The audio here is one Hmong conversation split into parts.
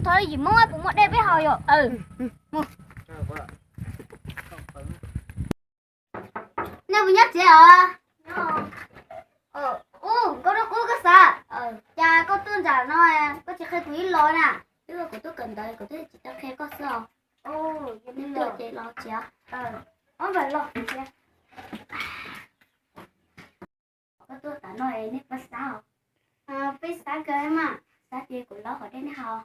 Txog yim moo puas muaj dej peb haus yom? Nej puas nyob tsev os? Ub, Nkauj Hnub Qub, koj xav, cas koj tuaj nram no koj tsis qhia kuv ib los na? Twb kuv tuaj kawm ntawv, kuv twb tsis tau qhia koj xwb os. Tuaj ces los tsev. Ob npawg los, koj tuaj tam no nej puas xav os? Peb xav kawg mas. Xav ces kuv los qhov dej nej haus.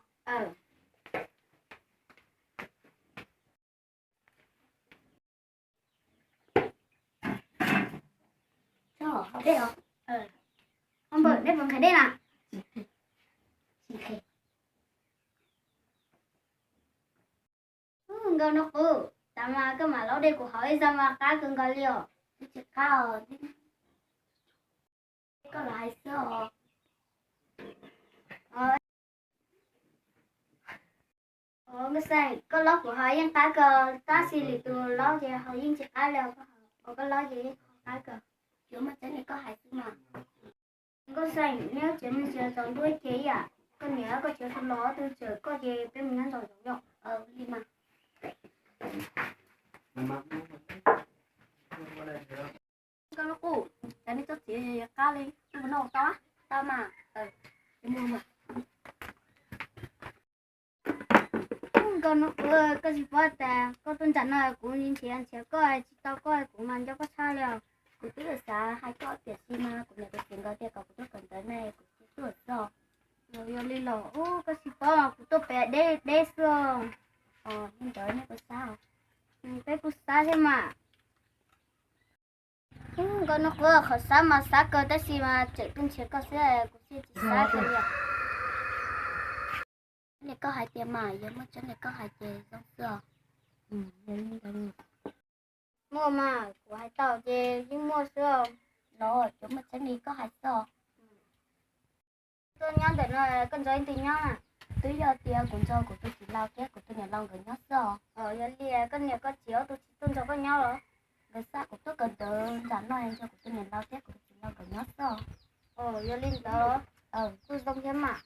Tso haus dej os. Ob npawg, nej puas nqhis dej na? Nkauj Hnub Qub, tas mas koj mam laub dej kuv haus ib zaug mas qab kawg nkaus li os. Tsis qab os, koj los hais xwb os. Nkauj Xeem, koj laub kuv haus yeej qab kawg, tab sis lwm tus laub ces haus yeej tsis qab li os. Koj laub ces yeej qab kawg. Yuav muaj tseeb li koj hais xwb mas. Nkauj Xeem, neb tsev me ntsis tsaus ntuj ces ib yam, koj niam koj tsev sawv los ob tug tseem koj ces peb mus nyob nraum zoov yom. Li mas. Nkauj Hnub Qub, cas nej txoj txiv qab li, nej puas noj tau? Tau mas. Nkauj Hnub Qub, koj tsis paub tas koj tuaj nram no kuv nrhiav nrhiav koj tsis tau koj, kuv mas nco koj tshaj li os. Kuv twb xav hais koj tiam sis mas kuv niam kuv txiv nkawd tias kom kuv tuaj kawm ntawv ne, kuv thiaj tuaj xwb. Yog li los ub, koj tsis paub kuv tuaj pem deb deb xwb. Li ntawd nej puas xav? Peb kuj xav thiab mas. Nkauj Hnub Qub, qhov xav mas xav kawg tab sis mas tseem tuaj nrhiav koj xwb, kuv thiaj tsis xav kawg li. Li koj hais tias mas, yog muaj tseeb li koj hais ces zoo xwb os. Muaj mas, kuv hais tau ces yeej muaj xwb os. Los yuav muaj tseeb li koj hais xwb os. Tuaj nyob ntawm no koj nrog leej twg nyob na? Twb yog tias kuv nrog kuv tus txiv laus thiab kuv tus niam laus nkawd nyob xwb os. Yog li koj niam koj txiv ob tug tsis tuaj nrog koj nyob los? Nkawd xa kuv tuaj kawm ntawv nram no nrog kuv tus niam laus thiab kuv tus txiv laus nkawd nyob xwb os. Yog li ntawd, kuj zoo thiab mas.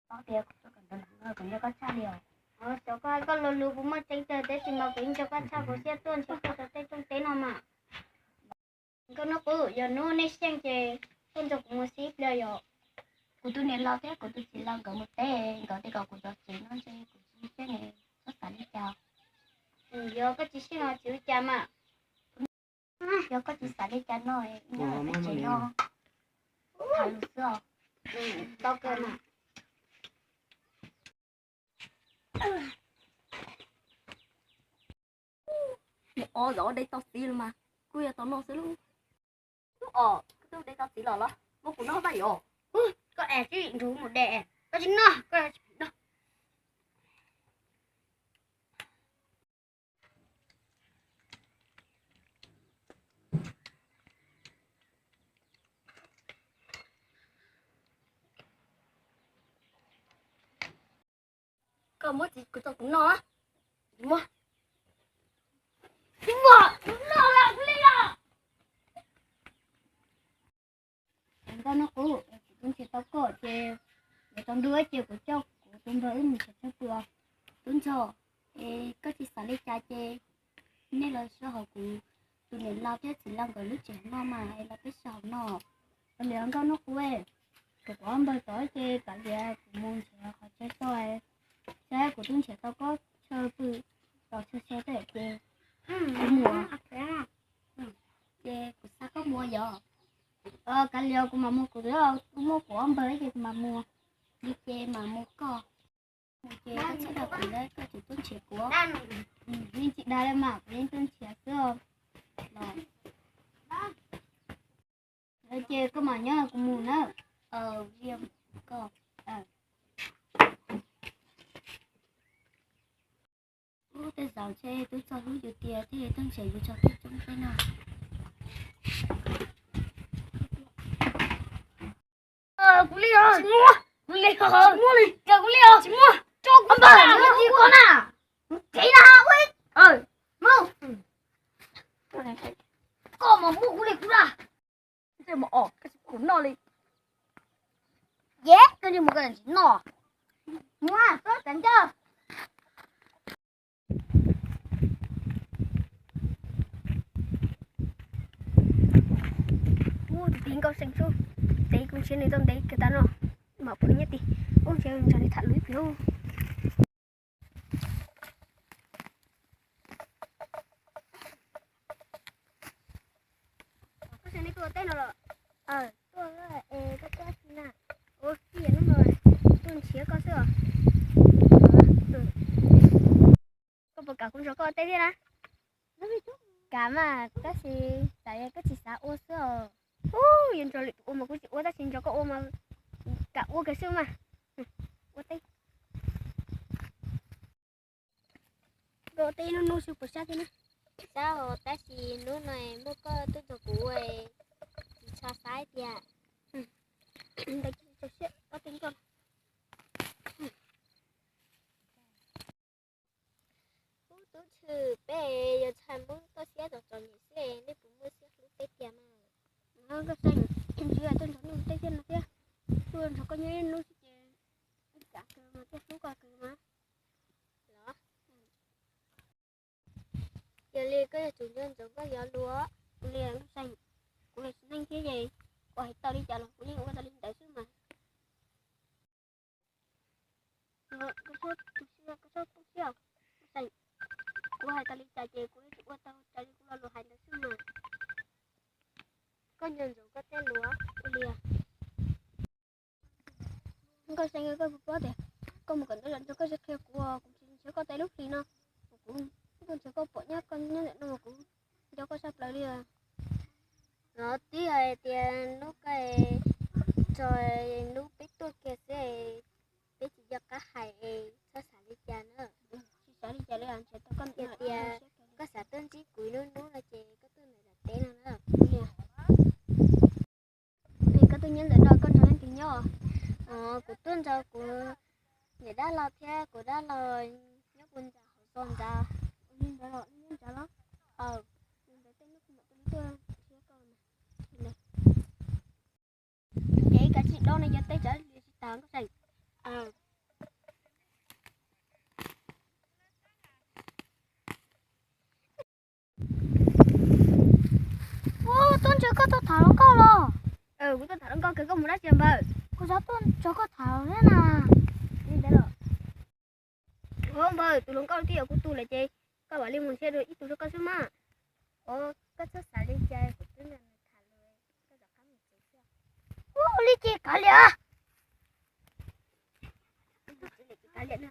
Paub tias kuv tuaj kawm ntawv nram no kuv nco koj tshaj li os. Xyov koj hais koj lo lus puas muaj tseeb tiag, tab sis mas kuv yeej nco koj tshaj, kuv thiaj tuaj nrhiav koj rau tej rooj teb no mas. Nkauj Hnub Qub, yog hnub nej xyeej ces tuaj nrog kuv mus xwb ib pliag yom. Kuv tus niam laus thiab kuv tus txiv laus nkawd mus teb, nkawd tias kom kuv zov tsev no ntshe kuv tsis xyeej, koj xav li cas? Yog koj tsis xyeej los tsis ua cas mas. Yog koj tsis xav li cas no, nyob peb tsev no tham lus xwb os. Tau kawg mas. Ob zov dej tau txiv los mas kuj yog tau noj xwb lub. Ub, koj twb dej tau txiv los los muab kuv noj maj yom. Koj es tib nrug mus de, koj tsis noj koj tsis noj. Koj muab txiv kuv rau kuv noj. Muab. Tsis muaj, kuv noj los kuv li os. Nkauj Hnub Qub, kuv tub nrhiav tau koj ces, yuav tsaus ntuj ces kuv coj kuv tus npawg wb mus nrhiav tshav puas. Tub ntxhais, es koj tsis xav li cas ces nej los so hauv kuv tus niam laus thiab txiv laus nkawd lub tsev no mas es los peb so hauv no. Kav liam Nkauj Hnub Qub, kuv ob npawg tod ces kav liam kuv mus nrhiav qhov chaw so, saib kuv twb nrhiav tau koj chaw pw, tau chaw so tej ces kuv mus. Ces kuv xa koj mus yom. Kav liam kuv mam mus kuv, kuv muaj kuv ob npawg ces kuv mam mus. Li ces mam mus koj. Mus ces koj txhob dag kuv, koj tsis tub nrhiav kuv. Yeej tsis dag li mas kuv yeej tuaj nrhiav xwb. Ces koj mam nyob kuv mus na. Koj Ub, tej zaum ntshe twb txog hnub yus tias thiaj tuaj nrhiav yus tso tej roob teb no. Kuv li os. Tsis muaj. Kuv li os. Tsis muaj li. Kuv li os. Tsis muaj. Tso kuv npawg, muab tsis koj na. Kev na ua. Mus. Koj mas muab kuv li kuv na. Ntsej muag os, koj tsis pub kuv noj li. Yes, koj ntsej muag koj tsis noj. Mus, tuaj tsav ncauj. Ub, tus tij nkauj xeem xwb, ntev kuv nrhiav nws tau ntev kawg tas no, mam pom nyob tid. Ub, ntshe nrog nws tham lus ib pliag. Koj xeem, nej tuaj ua teb no los? Tuaj es koj tuaj tsis na? Ua tij hnub no tuaj nrhiav koj xwb os. Koj puas kam kuv nrog koj ua teb thiab na? Kam mas, tab sis xav koj tsis xav ua xwb os. Ub, yuav nrog lwm tus ua mas kuv tsis ua, tab sis nrog koj ua mas kam ua kawg xwb mas. Ua teb. Koj ua teb ib hnub hnub xwb puas sab thiab na? Sab os, tab sis hnub no muaj koj tuaj nrog kuv ua, tsis tshua sab tiag. Ntawd tsis txaus siab, koj teb nkauj. Ub, tub Tshwm, peb yuav txhais muab koj siab txom txom nyem xwb, nej puas muaj siab hlub peb tiag mas? Nkauj Xeem, tsis yog tuaj nrog nej ua teb thiab no thiab, tuaj nrog koj nyob ib hnub xwb ces ib tsam kawg mas thiaj hlub koj kawg mas. Los, yog li koj yuav tsum nco ntsoov koj yuav luag. Ua li Nkauj Xeem, kuv yog txiv neej thiab ces kuv hais tau li cas los kuv yeej ua tau li ntawd xwb mas. Koj txhob tu siab, koj txhob poob siab. Nkauj Xeem, kuv hais tau li cas ces kuv yuav tsum ua tau raws li kuv lo lus hais ntawd xwb mas. Koj nco ntsoov koj tej lus. Ua li Nkauj Xeem, koj puas paub tias koj mus kawm ntawv los nrog koj tsis qhia kuv, kuv tsis nrhiav koj tau lub hlis no, kuv tuaj nrhiav koj pom nyob koj nyob ntawm no mas kuv nco koj tshaj plaws li. Los twb yog hais tias hnub koj tso, hnub peb tuaj kiag xwb, peb tsis nco qab hais es txhob xav li cas na. Tsis xav li cas li, nrhiav tau koj tias koj xav tuaj ntsib kuv ib hnub hnub no ces koj tuaj ntawm daim teb no na. Es koj tuaj nyob ntawm no koj nrog leej twg nyob? Kuv tuaj nrog kuv niam dab laug thiab kuv dab laug nyob puag ntawm hauv zos ntawd. Li ntawd los nyob ntawd los? Li ntawd tej hnub kuv mam li tuaj nrhiav koj mas. Ces kav tsij dob no, yog tej tsam li tsis tas Nkauj Xeem. Ub, tuaj ntsib koj tuaj tham hluas nkauj los? Kuv tuaj tham hluas nkauj kawg, koj mus dab tsi npawg? Kuv xav tuaj nrog koj tham thiab na. Li ntawd los? Ub npawg, tus hluas nkauj twb yog kuv tus lawm ces koj mam li mus nrhiav dua ib tug rau koj xwb mas. Ub, koj txhob xav li cas, kuv twb nrog nws tham lus, koj rov qab mus tsev xwb. Ub, li ces kav liam. Kav liam na.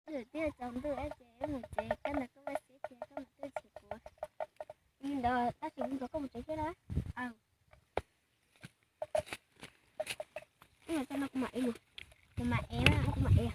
Twb tsaus ntuj ces wb mus tsev, koj nrog koj vaj xib tias koj mus tuaj nrhiav kuv. Li ntawd tab sis kuv nrog koj mus tsev thiab na. Kuv mam ev, kuv mam ev.